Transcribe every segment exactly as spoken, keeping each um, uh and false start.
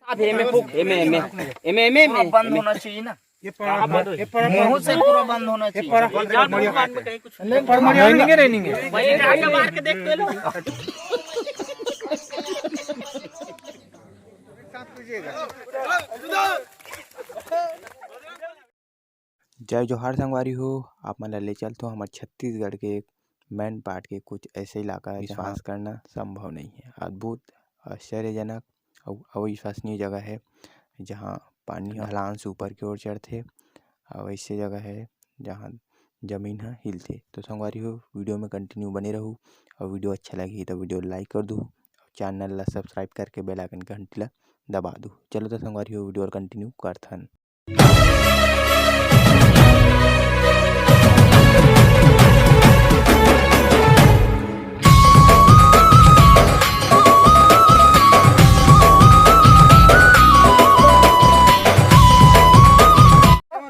आप एमे फूक, एमे, एमे, एमे, एमे, पूरा एमे, बंद एमे। होना चाहिए ना। ये पड़ा, ये पड़ा, मुंह से पूरा बंद होना ये चाहिए। पड़ा, ये पड़ा, मरिया। ले, पड़ा, मरिया। नहीं, नहीं, नहीं, नहीं। भाई, ये आके मार के देख तो लो। जय जोहार संगवारी हो, आप मन ला ले चलथों हमर छत्तीसगढ़ के एक मैनपाट के कुछ ऐसे इलाका है, जहाँ विश्वास करना संभव नहीं है। अद्भुत, आश्चर्यजनक अउ अविश्वसनीय जगह है, जहाँ पानी ह ढलान से ऊपर के ओर चढ़थे। अउ ऐसे जगह है, जहाँ जमीन ह हिलथे। तो संगवारी हो, वीडियो में continue बने रहू अउ वीडियो अच्छा लगही तो वीडियो like कर दू, चैनल ला subscribe करके bell icon घंटी ला दबा दू। चलो तो संगवारी हो, वीडियो ला continue करथन।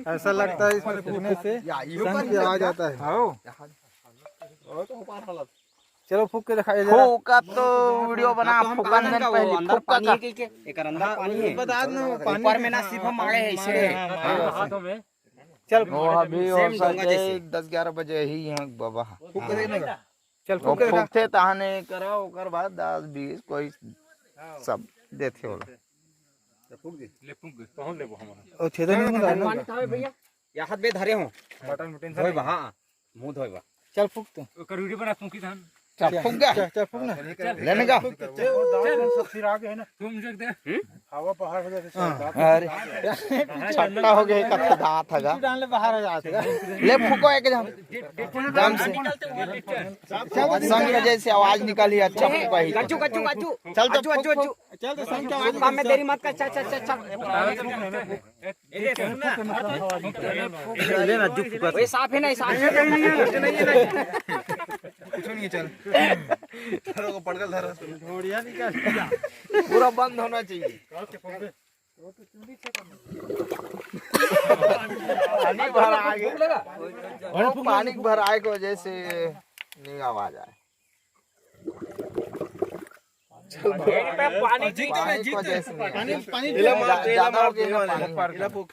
ऐसा लगता है इसमें कूदने से या, ये संग ऊपर की आवाज आता है। हाँ। चलो फूक के दिखाइए जरा। फूका तो वीडियो बना, आप तो हम फूकन कहाँ देन का वो पहले, अंदर फूका पानी का। है कि के? एकर अंदर हाँ, पानी है। बता दो, पानी ऊपर के में ना, सिर्फ हम मारे हैं इसे। हाँ, हाँ, हाँ। हाथों में। चल, वो अभी हो सेम डोंगा सके जैसे। दस ग्यारह बजे ही यहाँ बाबा। फूक के देखना। चल, वो फूक के दिखा। फूकथे तहने करा, ओकर बाद दस बीस कोई सब देथे ओला। ले फूक दे, पहुंच लेबो हम। ओ, छेदा नहीं होता है ना? पानी कहाँ है भैया? या हाथ बे धरे हो। बटन बटन धोए बा, हाँ, मुंह धोए बा। चल फूक तो। ओकर वीडियो बना, फूंकी धान। चल, फूक गा। चल, चल, फूक ना। लेने का। फूक तो, चल। सब फिर आ गए ना। तुम जो दे। हवा बाहर हो जाते हैं, हाँ। सब दांत। अरे। छट्टा हो गया, कत्था दांत है गा। डालने बाहर हो जाते हैं। ले फूको एक जन। दम से। संग जैसे आवाज निकाली, अच्छा फूका ही। गज्जू, गज्जू, गज्जू। चल तो अज्जू, अज्जू, फूक, अज्जू। फूक। चल तो संग के आवाज काम में निकाल। देरी मत कर, चल, चल, चल, चल। ए, सुन ना। ले ना, अज्जू फूका। ओए, साफ है ना, साफ है। कुछ नहीं है, चल। धरो को पकड़, धरो। पूरा बंद होना चाहिए। पानी भराए के, पानी भराए के वजह से नहीं आवाज आए। पानी की वजह से नहीं। पानी, पानी ज्यादा हो गया ना पानी।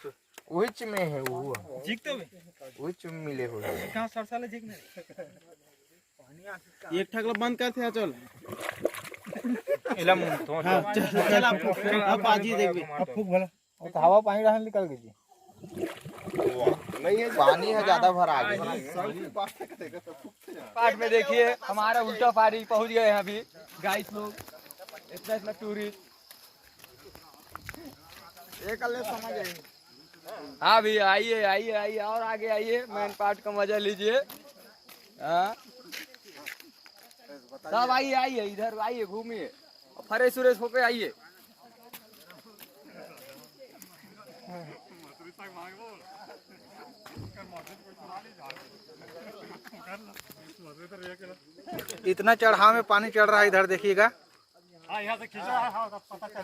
उहिच में है वो। उहिच में मिले हुए। एक ठक ला बंद करथे, चल। एला मुंह तो हाँ, चल, चल, आप फूक, चल, आप बाजी देखबे। अब फूक भला। वो तो हवा पानी रहन निकल गई जी। नहीं है, पानी है ज्यादा भरा आगे। पार्ट में देखिए, हमारा उल्टा पारी पहुंच गए हैं अभी गाइस लोग। इतना, इतना टूरिस्ट। ये कर ले, समझ आएंगे। हाँ भैया, आइए, आइए, आइए, और आगे आइए, मैनपाट का मजा लीजिए। हाँ, सब आइए, आइए, इधर आइए, घूमिए, फ्रेश व्रेश होके आइए। इतना चढ़ाव में पानी चढ़ रहा है, इधर देखिएगा। हाँ, यहाँ से खींचा है, हाँ, सब पता चल।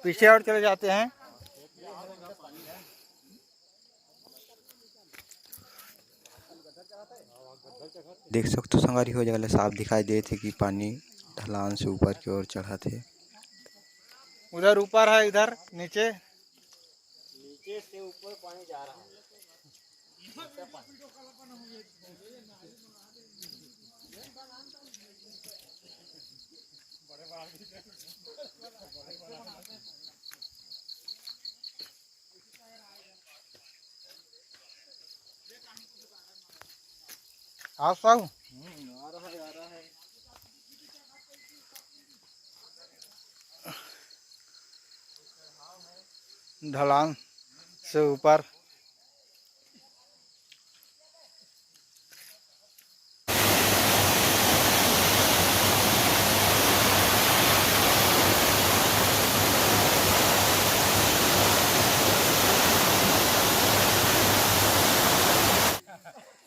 पीछे और चले जाते हैं। देख सकथो संगवारी हो, जगह ले साफ दिखाई देत हे कि पानी ढलान से ऊपर की ओर चढ़त हे। उधर ऊपर है, इधर नीचे। नीचे से ऊपर पानी जा रहा है। आओ साहू। ढलान से ऊपर।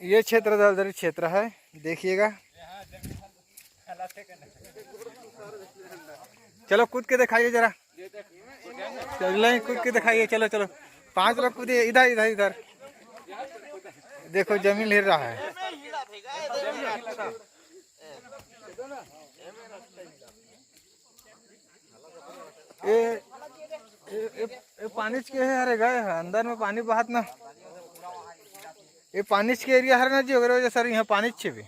ये क्षेत्र दलदली क्षेत्र है, देखिएगा। चलो कूद के दिखाइए जरा। चलो कूद के दिखाइए, चलो, चलो। पांच लोग कूदिए, इधर, इधर, इधर। देखो जमीन हिल रहा है। पानीच के हे, अरे गए हे, अंदर में पानी बहात ना। ये पानीच के एरिया हरे ना जी, ओकरे वजह सर यहाँ पानीच छेबे।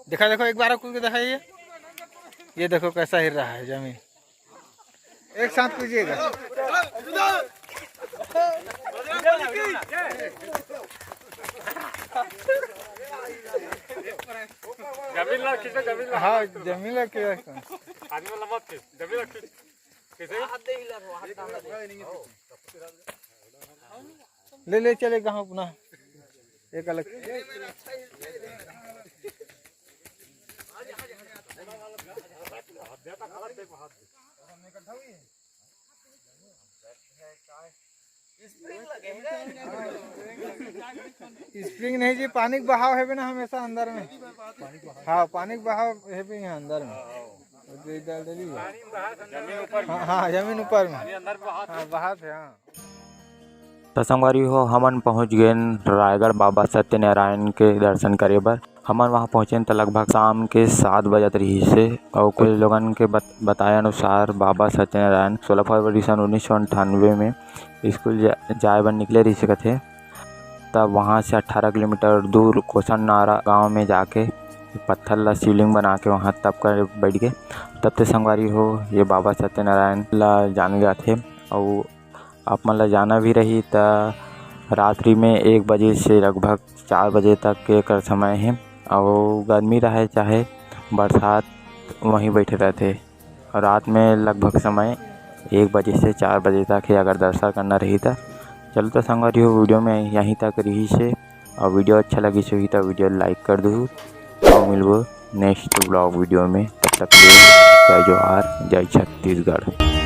देखा, देखो, एक बार कूद के देखा ये। ये देखो कैसा हिल रहा है जमीन। एक साथ कीजिएगा। जमीन ला खींचो, जमीन ला। हाँ, जमीन ला खींचो। आदमी वाला मत खींच, जमीन ला खींच। कैसे? ले, ले चले कहाँ अपना। एक अलग। स्प्रिंग नहीं जी, पानी के बहाव है ना हमेशा अंदर में। हाँ, पानी के बहाव है भी यहाँ अंदर में। वो जो डाल देली है। हाँ, हाँ, जमीन ऊपर में। हाँ, बहाव है, हाँ। त संगवारी हो, हमन पहुँच गेन रायगढ़ बाबा सत्यनारायण के दर्शन करे बर। हमन वहाँ पहुँचेन त लगभग शाम के सात बजत रहिस हे। अउ कुछ लोगन के बत-, बताए अनुसार बाबा सत्यनारायण सोलह फरवरी सन उन्नीस सौ अंठानवे में स्कूल जा-, जाए बर निकले रहिस कथे। तब वहाँ से अठारह किलोमीटर दूर कोसन नारा गांव में जाके पत्थर ला शिवलिंग बना के वहाँ तप कर बैठ गए। तब ते संगवारी हो, ये बाबा सत्यनारायण ला जाने जाथे। अउ आप मन ला जाना भी रही त रात्रि में एक बजे से लगभग चार बजे तक के एकर समय हे। अउ गर्मी रहे चाहे बरसात, वहीं बैठे रहथे। अउ रात में लगभग समय एक बजे से चार बजे तक हे, अगर दर्शन करना रही त। चलो तो संगवारी हो, वीडियो में यहीं तक रहिस हे। अउ वीडियो अच्छा लगिस होही त वीडियो like कर दूहू। अउ मिलबो नेक्स्ट ब्लॉग वीडियो में। तब तक के लिए जय जोहार, जय छत्तीसगढ़।